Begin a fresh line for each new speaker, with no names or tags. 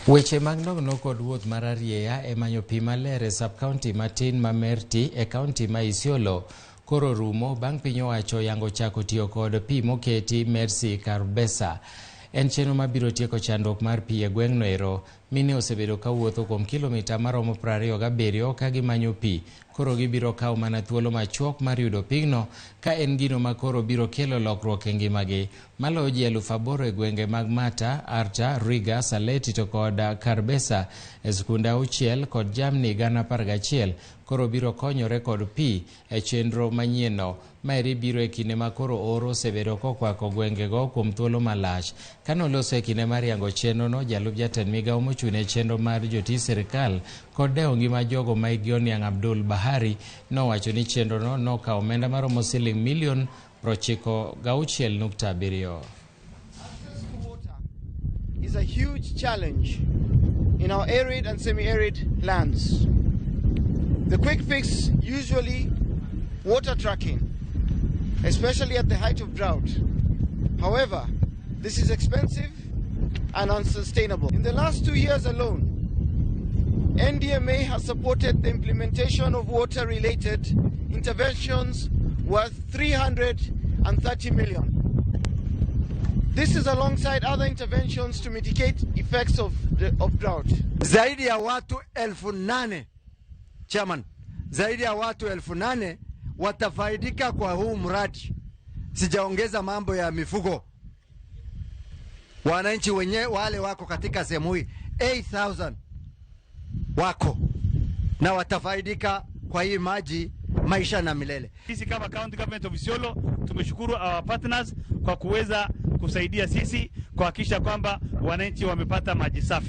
Weche mag nogno kod wuoth mar arieya e manyo pi maler e sub-county matin ma Merti e kaunti ma Isiolo koro rumo bang' piny owacho yango chako tiyo kod pi moketi Mercy Karbesa. En chenro mabiro tieko chandruok mar pi e gweng'no ero. Mine osebedo kawuotho kuom kilomita maromo 27 ka gimanyo pi. Koro gibiro kawo mana thuolo machuok mar yudo pigno ka en gino ma koro biro kelo lokruok e ngimagi. Maloyo ji 8,000 e gwenge mag Mata, Arta, Riga, Saleti to kod Karbesa e skunde 6 kod jamni 11,000 koro biro konyore kod pi e chenro manyienno. Maeri biro e kinde ma koro oro osebedo kokwako gwengego kuom thuolo malach. Kanoloso e kinde mar yango chenrono, jalup jatend migawo mochung' ne chenro mar jotij sirikal kod dewo ngima jogo ma hikgi oniang' Abdul Bahari nowacho ni chenrono nokawo omenda maromo siling milion 96.7.
Access to water is a huge challenge in our arid and semi-arid lands. The quick fix usually water trucking, especially at the height of drought. However, this is expensive and unsustainable. In the last 2 years alone, NDMA has supported the implementation of water-related interventions worth 330 million. This is alongside other interventions to mitigate effects of drought.
Zaidi ya watu 8,000, chairman, zaidi ya watu 8,000 watafaidika kwa huu mradi. Sijaongeza mambo ya mifugo. Wananchi wenyewe wale wako katika sehemu hii 8000 wako na watafaidika kwa hii maji maisha na milele.
Sisi kama County Government of Isiolo tumeshukuru our partners kwa kuweza kusaidia sisi kuhakikisha kwamba wananchi wamepata maji safi.